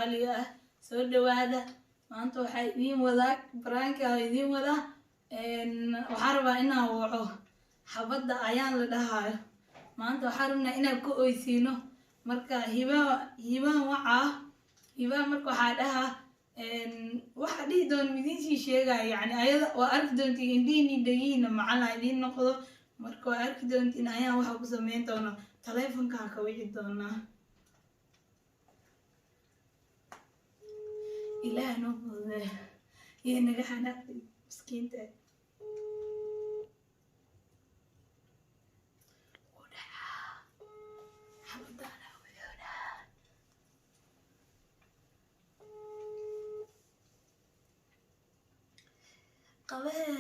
Qaaliga ah, soo dhawaada. Maanta waxaa idiin wadaa prank-ka idiin wadaa. Waxaan rabaa inaan waco xabadda ayaan la dhahayo. Maanta waxaan rabnaa inaan ku oysiino. Marka hiba hibaan wacaa hibaa. Marka waxaa dhahaa, waxa dhihi doon idiin sii sheegaya, yani ayada waa arki doontiin, indhihiini dhegihiina macala idiin noqdo. Marka waa arki doontiin ayaan waxa ku sameyn doona. Taleefonkaa ka wici doonaa. Ilaah noo fududee iyo naga xanaaqi miskiinta. Wuu dhacaa xabadaana, wuxuu dhahaa qabee.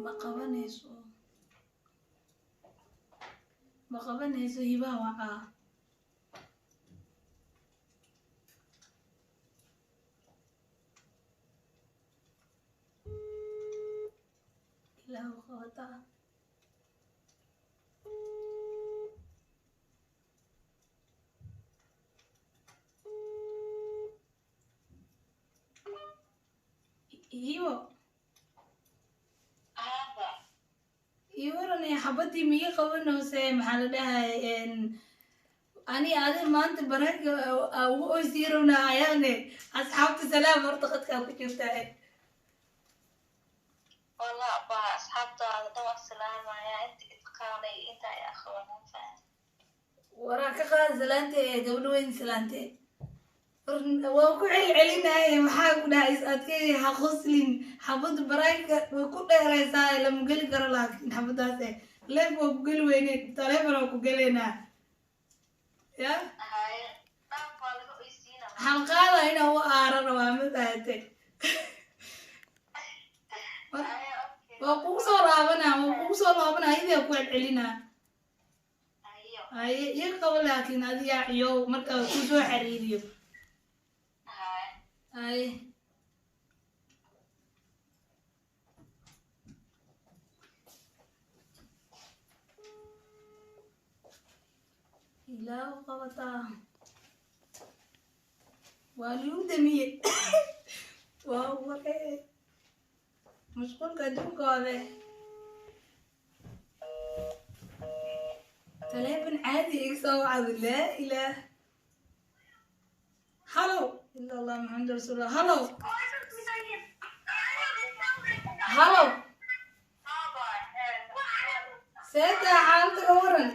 Ma qabanayso, ma qabanayso. Hibaha wacaa. Ilaah qabataa. Hibo, ii waranay. Xabadii miga qabanayse? Maxaa la dhahay, ani adi maanta prank-ka ugu oysii rabnaa ayaane. Asxaabta salaam horta, qadkaa ku jirtaa. Wallah baa asxaabtaada dhan waan salaamaya, inta itqaanay, inta ay aqoonin faham. Waraa ka qaada salaante ee gabdho weyn salaante. Waa ku celcelinaaye. Maxaa ku dhahay? Is adkay, ha qoslin. Xabadda prank-ka way ku dheeraysaa, lama geli karo. Laakiin xabadaas eh live waa ku geli weyne, taleefon waa ku gelaynaa ya. Haye, dhaaf waa laga oysiina. Xalqaada inaa u aara rabaa, ma fahatay? Haye, okay. Waa kugu soo laabanaa, waa kugu soo laabanaa, idaa ku celcelinaa. Hayo. Haye, iga qabo. Laakiin adigaa ciyow marka ku soo xiriiriyo. Haye. Haye. Ilaahu qabataa. Waa lagu damiye, waa waree mashquulka adduunkooda. Taleefon caadi iga soo wacdo. Laa ilaah. Halow, ila Allah, Maxamed rasuulullah. Halow, halow. Seetaa xaaladda ka waran?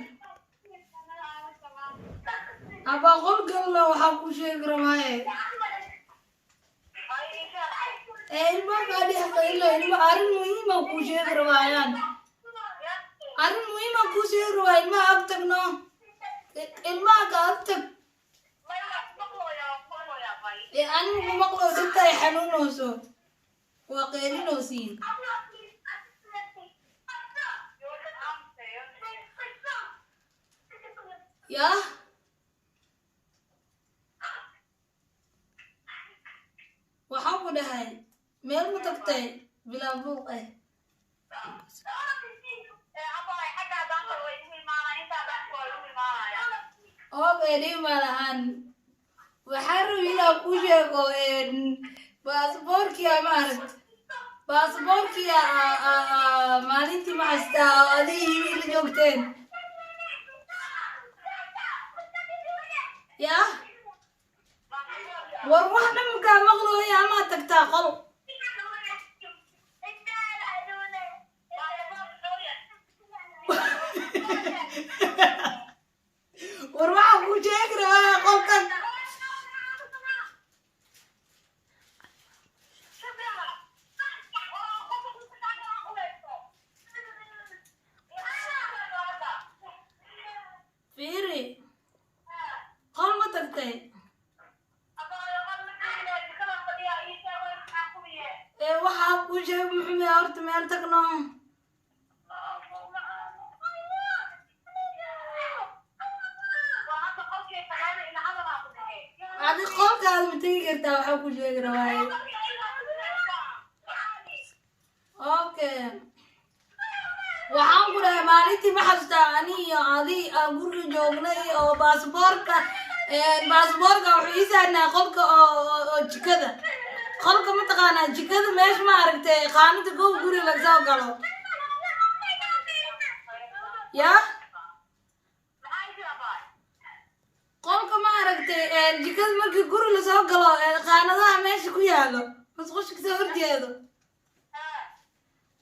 Abaa, qol galno, waxaa ku sheegi rabaaye. Ee ilmo baa dhex qaylo. Ilmo arrin muhiima kuu sheegi rabaayaan, arrin muhiima kuu sheegi rabaa. Ilmaha ag tagno, ilmaha ka ag tag. Ee anigu maqlo, dhibta ay xanuunayso, waa qeylinaysiin. Yah, waxaan ku dhahay meel ma tagtay bilaa buuq eh? Okay, dhib ma lahan. Waxaan rabi inaan kuu sheego baasaboorkiya, ma aragt baasaboorkiya maalintii ma xastaa oo adiga hibi la joogteen yah? War wax dhan makaa maqlooya, amaa tagtaa qol? War waxaan kuu sheegi rabaa, qolkan. Fiiri, qol ma tagtay? Ee waxaa kuu sheeg muxume horta, meel tagno. Adi Qolkaada ma tegi kartaa? Waxaa ku sheegi rabaaye. Okay, waxaan ku dhahay, maalintii ma xasuustaa ani iyo adi aan guriga joognay oo baasboorka wuxuu ii saarnaa qolka oo jikada, qolka mataqaanaa, jikada meesha, ma aragtay, qaanada kow guriga lagasoo galo ya. Qolka, ma aragtay, jikada markii guri lasoo galo, qaanadaha meesha ku yaalo, musqusha kasoo horjeedo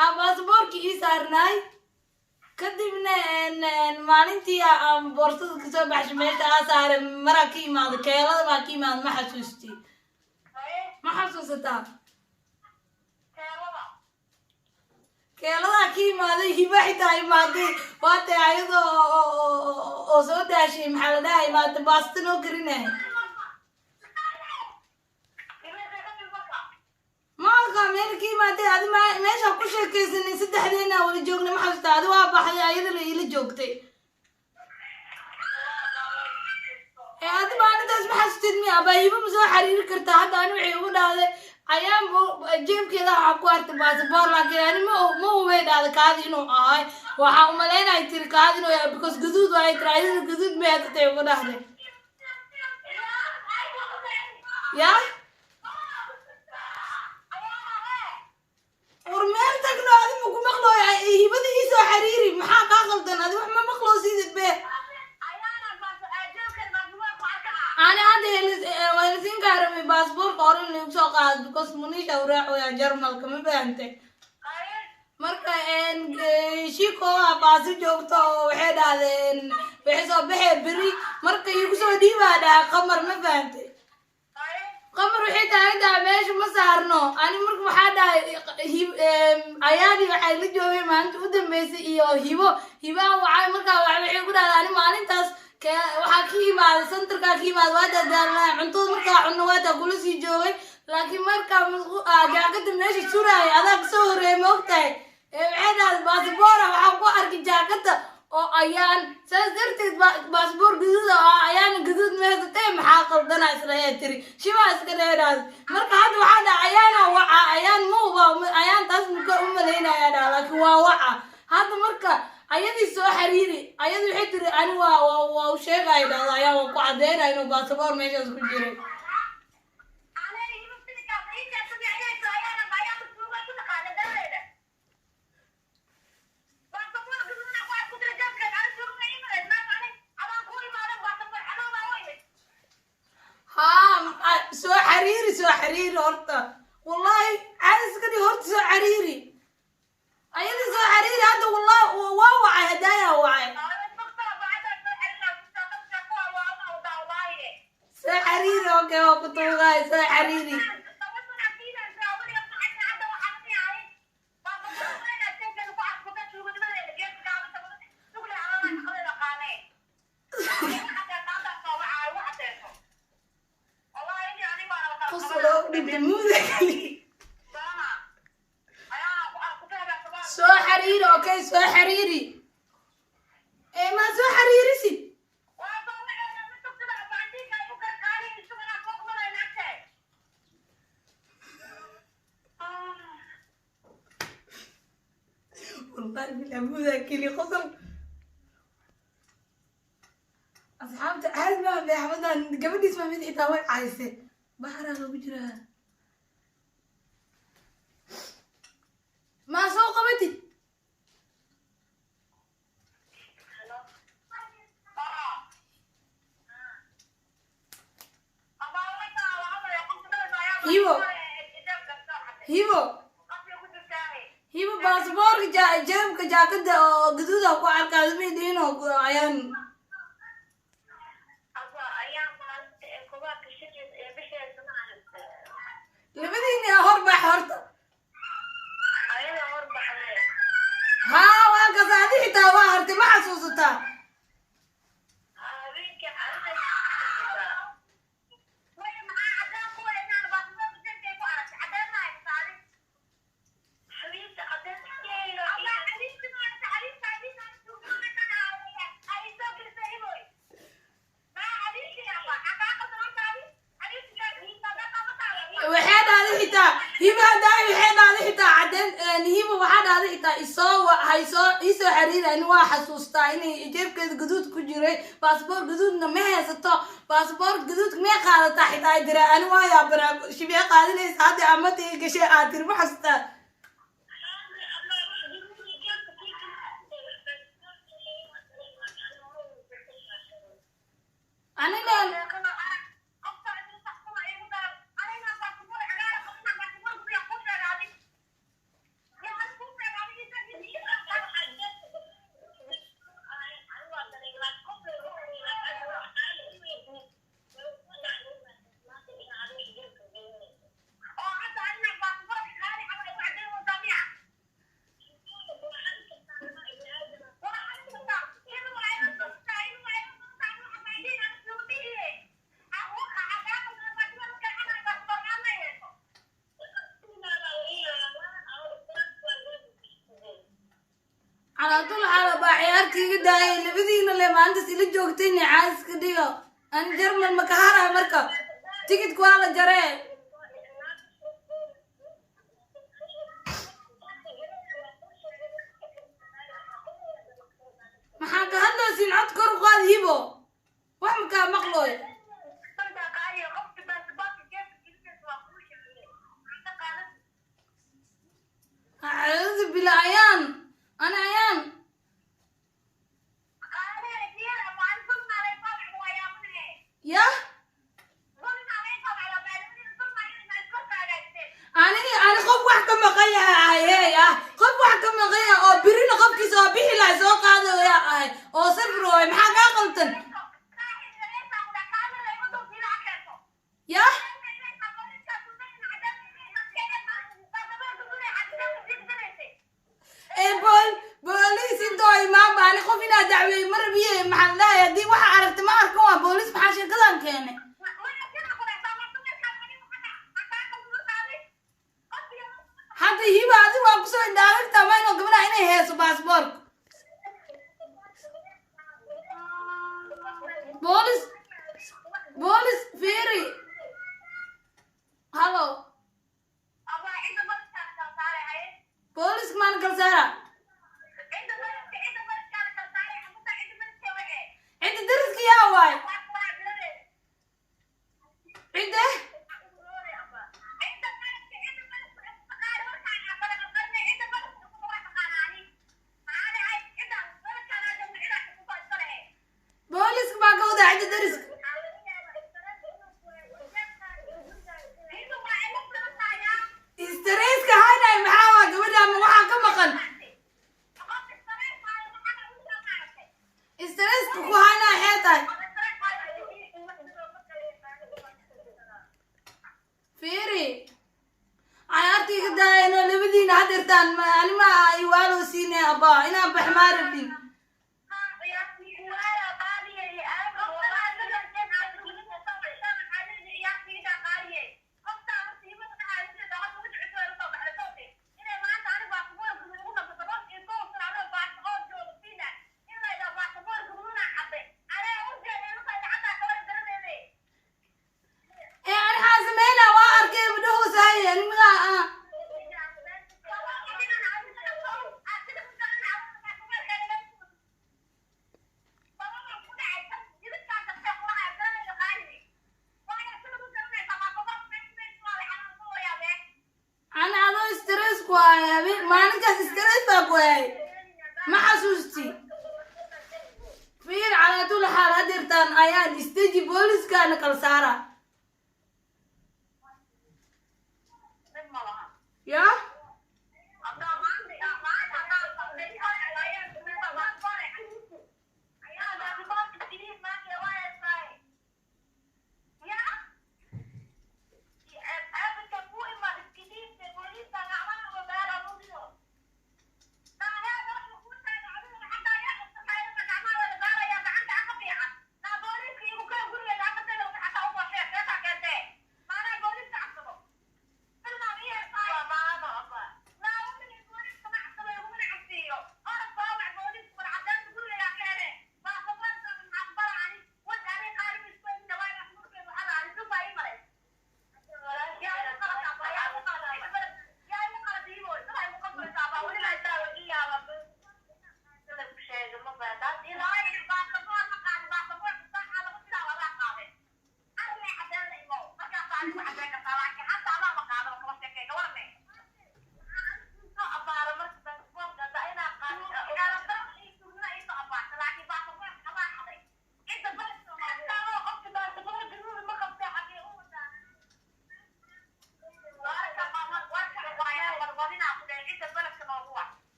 aa baasaboorkii ii saarnaay. Kadibna maalintii aan boorsada kasoo baxshay, meesha aa saaray, maraa ka imaada, keelada baa ka imaada. Ma xasuusti? Ma xasuusataa? Keeladaa ka imaaday, Hiba xitaa imaaday, waatay ayadoo oo soo daashay, maxaa la dhahay, imaatay, baasta noo karinaya. Ma aqaa meel ka imaatay. Adi meeshaa ku sheekaysanay, saddexdeena wada joognay, ma xasuustaa? Adi waa baxday, ayada la iila joogtay. Ee adi maalintaas ma xasustid miya? Abaa, Hibo ma soo xariiri kartaa hadda? Ani waxay ugu dhahday, ayaan jeebkeeda waxaa ku artay baasaboor, laakiin ani ma hubay, dhahday, kaadi inuu ahay. Waxaa umalaynay tiri kaadi inuu yahay because gaduud waay tiri, ayadana gaduud may hadatay, ugu dhahday ya. War meel tagno, adi ma ku maqlooyo. Hibada ii soo xariiri. Maxaa kaa qaldan? Adi wax ma maqloo sidid be. Ani hadda Helsinki rabay baasaboorka hore in lagu soo qaado because Munisha uraacoya Jarmalka, ma fahantay? Marka shikooda baasi joogto oo waxay dhahdeen waxay soo baxee beri, marka iigu soo dhiibaa dhaha Qamar, ma fahantay? Qamar waxay taagan tahay meesha ma saarno. Ani marka waxaa dhahay, Ayaadi waxay la joogay maalinta u dambeysay iyo Hibo. Hibaa wacay, markaa waxay ku dhahday, ani maalintaas waxaa ka imaaday centerkaa ka imaaday, waa dadaalnaa, cuntada markaa cunno waataa kula sii joogay, laakiin markaa jaakada meesha suraaya adaa kasoo horreeyay, ma ogtahay? Waxay dhahday baasboora waxaan ku arkay jaakada oo Ayaan, saas darteed baasboor gaduud oo Ayaan gaduud meesatee, maxaa qaldana isla tiri, shibaa iska dheeraad. Marka hadda waxaa dhaha, Ayaana waca, Ayaan ma uba, Ayaan taas muka u malaynaya dhaha, laakiin waa waca hadda. Marka ayadii soo xariiri, ayadi waxay tiri, ani waa u sheegaya, dhahda, Ayaan waa ku cadeynaya inuu baasaboor meeshaas ku jiray. Haa, soo xariiri, soo xariiri horta. Wallahi caadi iska dhig, horta soo xariiri, ayadii soo xariiri hadda. Wallahi waa wacay, hadaayaa wacay. Soo xariiri. Okay, waa ku tuugaay, soo xariiri. Qosol dhintay muuda kali. Soo xariiri. Okay, soo xariiri. Ee ma soo xariirisid? Wallahi bilaa muuda keli qosol. Asxaabta, caadi maa beexmadan gabadhiis maa mid xitaa way cayse, baxraa lagu jiraa. Maa soo qabatid? Hibo, Hibo, Hibo, baasaboorka jeebka jaakada oo gaduuda ku arkaa midino Ayaan. Labadiina horbax horta. Haa, waa kas, adi xitaa waa hartay, ma xasuusataa? Hiba haddaa waxay dhahday xitaa cadeen. Hiba waxaa dhahday xitaa isoo haysoo iisoo xiriirani. Waa xasuustaa inay jeebkeeda gaduud ku jiray. Baasboor gaduudna ma haysato. Baasboor gaduud may qaadataa xitaa ay tira. Ani waa yaabanaa, shibee qaadanaysa hadda amata gashay aad tiri, ma xasuustaa? Anina calaa tul xaal baa ciyaarta iga daayay. Labadiina le maalintaas ila joogtayna caaska dhigo. Ani Jarmal ma ka harayo marka tikidka waa la jaree. Maxaa ka hadlaysiin? Cod kor u qaad, Hibo, wax makaa maqlooy. Acuudu bila ayaan ana ayaan. Yah, ani qof wax ka maqan yahay ahay. Ah, qof wax ka maqan yahay oo birina qofkiisa oo bixi lahay soo qaadaya ahay oo safri waay. Maxaa kaa qaldan? Yah, ee booliis intoo imaanba ani qof inaa dacweey ma rabiye. Maxaan dhahay? Haddii waxa aragta ma arkan waa booliis. Maxaa sheekadan keenay? Hadda Hiba, adi waa kusoo indhaaragtaa mayno gabadha inay heeso baasboorka boolis boolis fiiri. Hallo, booliska maan kala saara. Cidda dariska yaa waay cidde. Booliska baa ka wadaa cidda dariska. Stresska haynay maxaa waa gabadha ama waxaa ka maqan? Stresska ku haynay xee tahay? Fiiri, cayaartii ka daayano labadiina hadeertaan. Ani ma iwaaloo siinay abaa inaan bax maa rabin. Ee ani xaan sameynaa? Waa arkay madhahoosahay ani magaa ah. Ani adoo stress ku haya habeen maalinkaas stress baa ku hayay, ma xasuusti? Fiir, calaa tul xaal hadeertaan ayaan isteji booliskaana kala saara ya.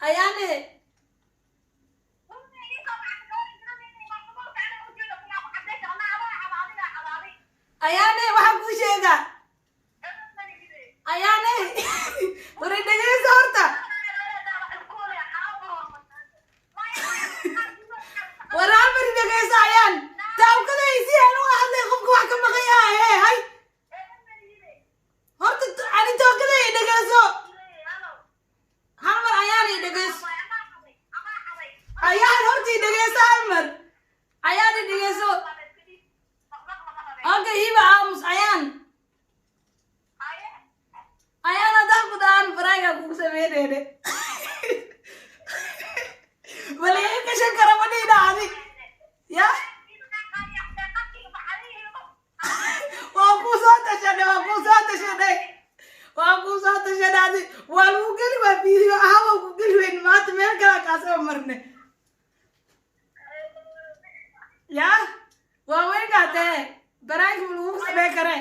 Ayaane. Ayaane, waxaan kuu sheegaa. Ayaane, waray dhegeysa horta. War hal mar dhegeysa, Ayaan. Taawkadaysi aan u hadlay, qofka wax ka maqan yahay. Hey hay, horta ani tookaday dhegeyso hal mar. Ayaan, i dhegeyso. Ayaan, horta i dhegeyso hal mar. Ayaan, i dhegeyso. Okay, Hiba, aamus. Ayaan, Ayaan, haddaan ku dhahan prank-ga kugu sameyneyne, bal iga gashan kara ma dhihi dhacdi ya. Waa kuu soo tashanay, waa kuu soo tashanay, waa kuu soo tashanay. Adi waa lagu geli, waa video ahaan waa ku geli weyn. Maanta meel kala kaasoo marne ya, waa weynkaa tahe, prank-ki ma lagugu sameyn kare,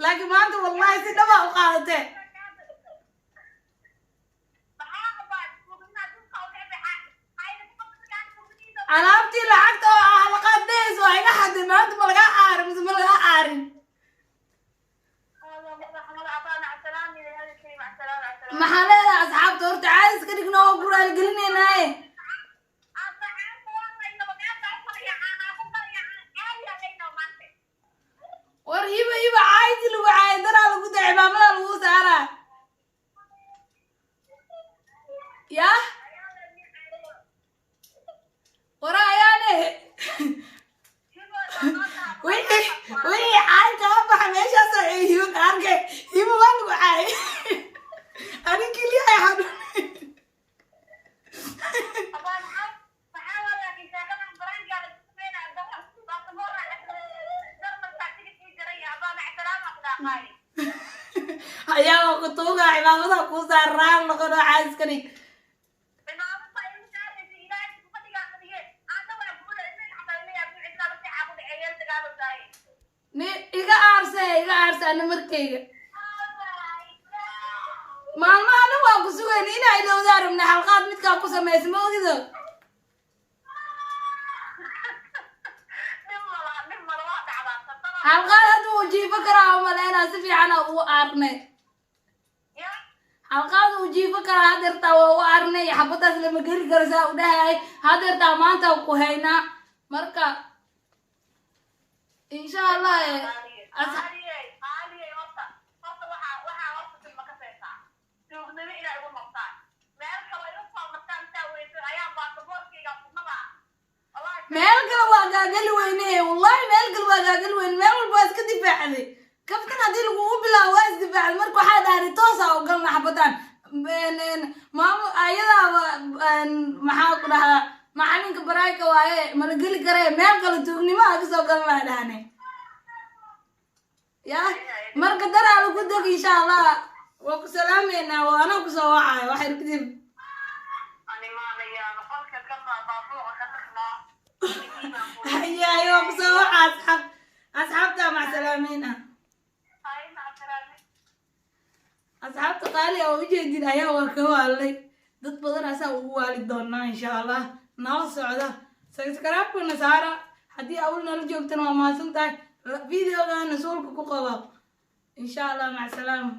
laakiin maanta wallahi si dhabaa u qaadatee. Alaabtii lacagta oo ah laqaadayso waa iga xaday. Maanta ma lagaa aarin mise ma lagaa aarin? Maxaa leedahay asxaabta? Horta caadis ka dhigno oo ku raaligelinaynaye. War Hiba, Hiba, caaydi lagu caayay daraa lagu daa, cimaamada lagu saaraa yah. Wara Ayaane, wixii caay kaa baxa meeshaas Hiba ka arkay. Hiba waa lagu caayay, ani keliya ay xanuun. Ayaa waa ku tuugaa, cimaamada kuu saar, raal noqon oo caadis ka dhig. Ni iga aarse, iga aarse. Ana markayga maalmaha dhan waa ku sugayn inaa ilowdaa rabna xalqaad midkaa ku samaysa, ma ogido? Xalqaad hadda wuu jiifo karaa umaleynaa, si fiicana ugu aarnay. Xalqaad uu jiifo karaa hadeertaa, waa u aarnay. Xabadaas lama geli karo saa u dhahay hadeertaa. Maanta ku haynaa marka, insha Allah. Meel kale waa gaagali weyne, wallahi meel kale waa gaagali weyne. Meel walba waa iska difaacday. Kaftan haddii lagugu bilaabo waa isdifaacday. Marka waxaa dhahday toosa u galna xabadan maamu ayadaaba. Maxaa ku dhahdaa macalinka prank-ka waaye, mala geli karee. Meel kale tuugnimo aa kasoo galnaa dhahne ya. Marka daraa lagu deg, insha Allah. Waa ku salaameynaa, waa anaa kusoo wacayo waxay kadib. Hayaay, waa kusoo waca. Asxaab, asxaabta mac salaameyn ah. Asxaabta qaali oo ujeedin ayaa waa ka waalay. Dad badan asaa ugu waali doonaa, insha Allah. Nala socda, subscribe-kuna saara. Haddii awal nala joogtana waa mahadsan tahay. Videogana suulka ku qabo, insha Allah. Mac salaama.